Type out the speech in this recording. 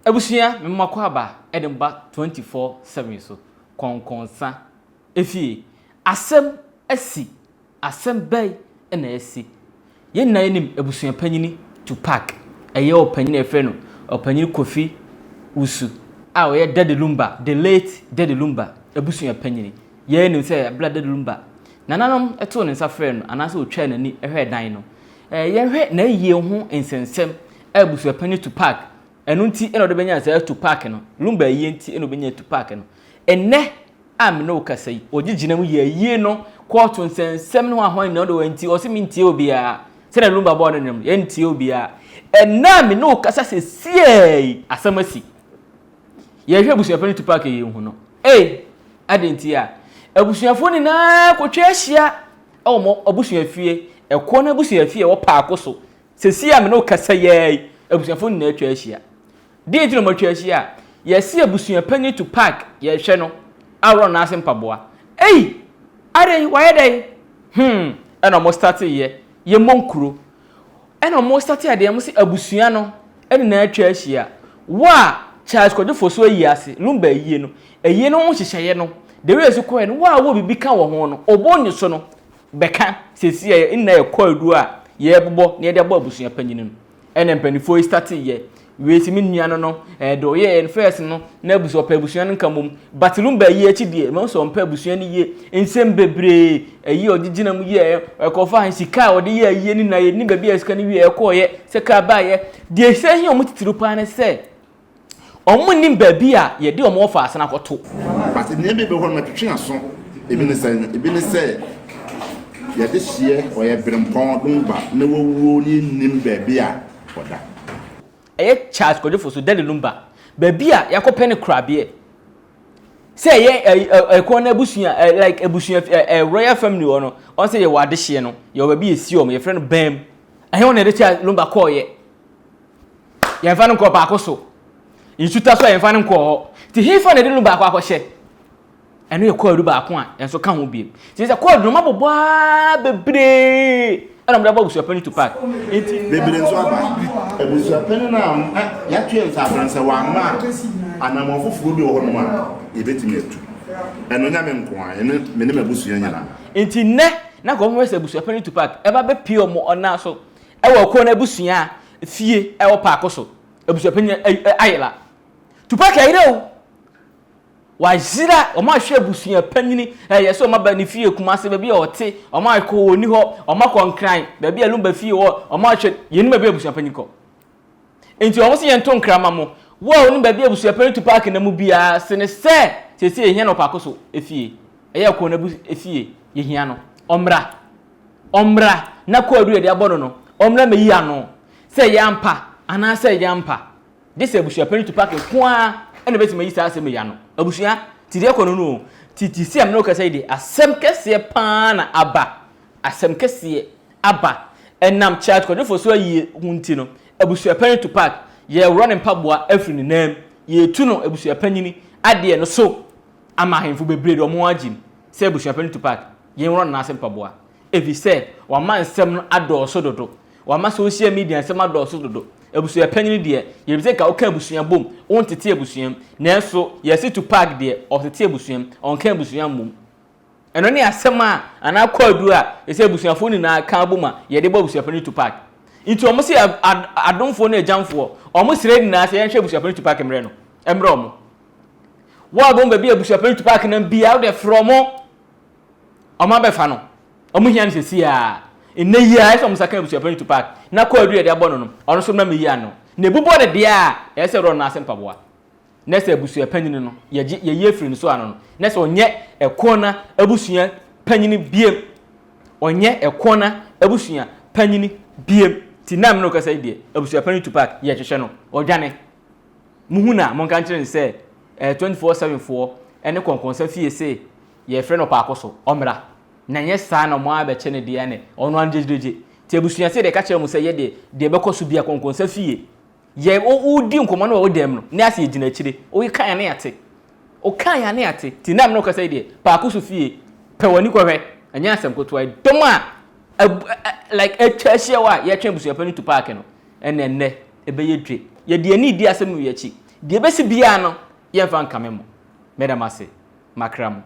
Abusua, me mma kɔ aba de mba 24/7 so, kɔnkɔnsa efie. Asɛm asi, asɛm bɛn na asi? Yɛn nyinaa yɛnim abusua panyini Tupac, ɛyɛ ɔpanyin a yɛfrɛ no Ɔpanyin Kofi Wusu a ɔyɛ Daddy Lumba, the late Daddy Lumba abusua panyini. Yɛn nim sɛ bere a Daddy Lumba nananom too ne nsa frɛɛ no anaasɛ otwaa n'ani hwɛɛ dan no, yɛhwɛ n'ayie ho nsɛnsɛm a abusua panyin Tupac, ɛno nti na ɔde bɛnyaa saa Tupac no, Lumba ayie nti na ɔbɛnyaa Tupac no. Ɛnnɛ a me ne wo kasa yi, ɔgye gyina mu yɛ ayie no, kɔɔto nsɛnsɛm ne ho ahoa nyinaa ɔde wɔ nti, ɔse mentie obiara. Sɛdeɛ Lumba bɔɔ no nnwom, yɛntie obiara. Ɛnnɛ a me ne wo kasa sesiei yi, asɛm asi. Yɛhwɛ abusuafoɔ no Tupac yɛ hu no. Ei, adɛn nti a? Abusuafoɔ nyinaa kɔtwa ahyia wɔ mo abusuafie, ɛkoɔ no abusuafie a ɛwɔ paako so. Sesiei a me ne wo kasa yi ara yi, abusuafoɔ nyinaa atwa ahyia. Deɛ nti na wɔatwa ahyia a? Yɛse abusua panyin Tupac yɛhwɛ no aworɔ n'ase mpaboa. Ei! Adɛn? Wayɛ dɛn? Hmm, ɛna wɔn starte yɛ, yɛmmɔ nkuro. Ɛna wɔn starte adeɛ, wɔn se abusua no nyinaa atwa ahyia. Wo a Charles Kwadwo Fosu ayi ase, Lumba ayie no, ayie no ho nhyehyɛeɛ no, the way ɛsi kɔɛ no, wo a wowɔ biribi ka wɔ ho no, ɔbɔ nni so no, bɛka. Seesei a nna yɛkɔ aduro a yɛrebobɔ na yɛde abɔ abusua panyin no. Ɛna mpaninfoɔ yi startee yɛ wei si me nua no no ɛɛ deɛ ɔyɛɛ no first no na abusua ɔpɛ abusua no nka mom but Lumba yi akyi deɛ mahu sɛ ɔmpɛ abusua no yie nsɛm bebree ɛyi a ɔde gyina mu yɛɛ ɛkɔfa sika a ɔde yɛ ayie no na yɛnim baabi a sika no wie ɛkɔɔyɛ sɛ kaa baayɛ deɛ ɛsɛ hia ɔmo titiriw paa ne sɛ Wɔn nnim baabi a yɛde wɔn wɔfaase no akɔto. But nneɛma bi wɔ hɔ no mɛtwetwe aso. Ebi ne sɛn? Ebi ne sɛ yɛde hyeɛ ɔyɛ berempɔn Dumba na wawuo na yɛnnim baabi a ɔda. Ɛyɛ Charles Kwadwo Fosu, Daddy Lumba, baabi a yɛakɔpɛ no korabeɛ. Sɛ ɛyɛ ɛkɔn no abusua like abusua royal family hɔ no, wɔn sɛ yɛwɔ adehyeɛ no, yɛwɔ baabi yɛsi wɔn, yɛfrɛ no bɛm. Ɛhe hɔ na yɛde Charles Lumba kɔɔeɛ? Yɛmfa no nkɔɔ paako so. Nsuta so a yɛmfa no nkɔɔ hɔ. Nti hefa na yɛde no baako akɔhyɛ? Ɛno yɛ kɔɔdu baako a ɛnso ka ho biem. Nti sɛ kɔɔdu no mabobɔ ara bebree ɛna wɔde abɔ abusuapanin to park. Nti Bebree nso aba. Abusuapanin a yɛato yɛn nsa afrɛ no sɛ wamma a, anammɔn foforɔ bi wɔ hɔnom a yɛbɛtumi atu. Ɛno nyɛ me nko ara, ɛne me ne m'abusua nyinaa. Nti nnɛ na nka wɔhwɛ sɛ abusuapanin to park ɛba bɛpue wɔn ɔnan so Ɛwɔ kurow no abusua fie ɛwɔ paako so. Abusuapanyin ayera. Tupac ayera o. Wayera. Wɔn ahwɛ abusua panyini. Ɛyɛ sɛ wɔn aba ne fie Kumase baabi a ɔte. Wɔn akɔ wɔn ni hɔ. Wɔn akɔ Nkran baabi a Lumba fie wɔ. Wɔn ahwɛ yɛn nim baabi a abusua panyin kɔ. Nti wɔn sɛ yɛn to nkra ma mo. Wo a wonim baabi a abusua panyin Tupac na mu biara sene sɛ sɛsɛ yɛhia no wɔ paako so efie. Ɛyɛ kurow no abu efie yɛhia no. Ɔmmra. Ɔmmra na kwaadu a yɛde abɔ no no, ɔmmra mmɛyi ano sɛ ɛyɛ ampa anaasɛ ɛnyɛ ampa. Gye sɛ abusuapanyin Tupac nko ara na obetumi ayi saa asɛm yi ano. Abusua, te deɛ ɛkɔ no no o. Te te sɛ me ne wo kasa yi deɛ, asɛm kɛseɛ pa ara na aba. Asɛm kɛseɛ aba. Ɛnam Charles Kwadwo Fosu ayie ho nti no, abusuapanyin Tupac, yɛreworɔ ne mpaboa afiri ne nan mu. Yɛretu no abusuapanyin adeɛ no so ama ahemfo bebree de wɔn ho agye mu sɛ abusuapanyin Tupac. Yɛnworɔ no n'ase mpaboa, efisɛ wama nsɛm no adɔɔso dodo. Wama social media nsɛm adɔɔso dodo. Abusua panyin deɛ, yɛnim sɛ nka woka abusua bom, wontete abusua mu. Nanso yɛse Tupac deɛ, ɔtete abusua mu, ɔnka abusua mmom. Ɛno ne asɛm a anaa kwaadu a ɛsɛ abusuafoɔ nyinaa ka abom a yɛde bɔ abusua panyin Tupac. Nti wɔn se adomfoɔ ne agyamfoɔ, wɔn srɛ nyinaa sɛ yɛnhwɛ abusua panyin Tupac mmerɛ no, mmerɛ wɔn. Wo a wobɛhu baabi a abusua panyin Tupac nam biara, wode frɛ wɔn. Ɔmo abɛfa no. Ɔmo hia no sɛsi aa. Nnɛ yi ara ɛsɛ ɔmo nsa ka abusuapanin Tupac na kwaadu a yɛde abɔ no no, ɔno nso mmra mmeyi ano. Na ebubɔ no deɛ a, ɛyɛ sɛ ɔrɔ no ase mpaboa. Na sɛ abusuapanin no, yɛgye, yɛyi afiri ne so ano no, na sɛ ɔnyɛ Ɛkoɔna abusua panyini biem. Ɔnyɛ Ɛkoɔna abusua panyini biem. Nti na me ne wo kasa yi deɛ, abusuapanin Tupac, yɛhwehwɛ no. Ɔdwane. Mohu no a, monka nkyerɛ no sɛ, ɛɛ 24/7 foɔ ne kɔnkɔnsa fie se yɛfrɛ no ɔpaako so ɔmmra na nyɛ saa na ɔmo abɛkyɛ no deɛ ne ɔno ano gyegyegye nti abusua sɛ deɛ ɛka kyerɛ mo sɛ yɛ deɛ deɛ ɛbɛkɔ so bia kɔnkɔnsa fie yɛ wodi nkɔmmɔ no wɔ wo dɛm no ne ase yɛgyina akyire woka yɛ ne yɛate woka yɛ ne yɛate nti na mene wokasa yi deɛ paako so fie pɛ w'ani kɔhwɛ ɛnyɛ asɛm ketewa dɔm a like atwa ahyia hɔ a yɛtwe abusua panin to paake no ɛnɛ nnɛ ɛbɛyɛ dwe yɛde ani di asɛm wei akyi. Deɛ ɛbɛsi biara no, yɛmfa nkame mo. Meda mo ase. Makra mo.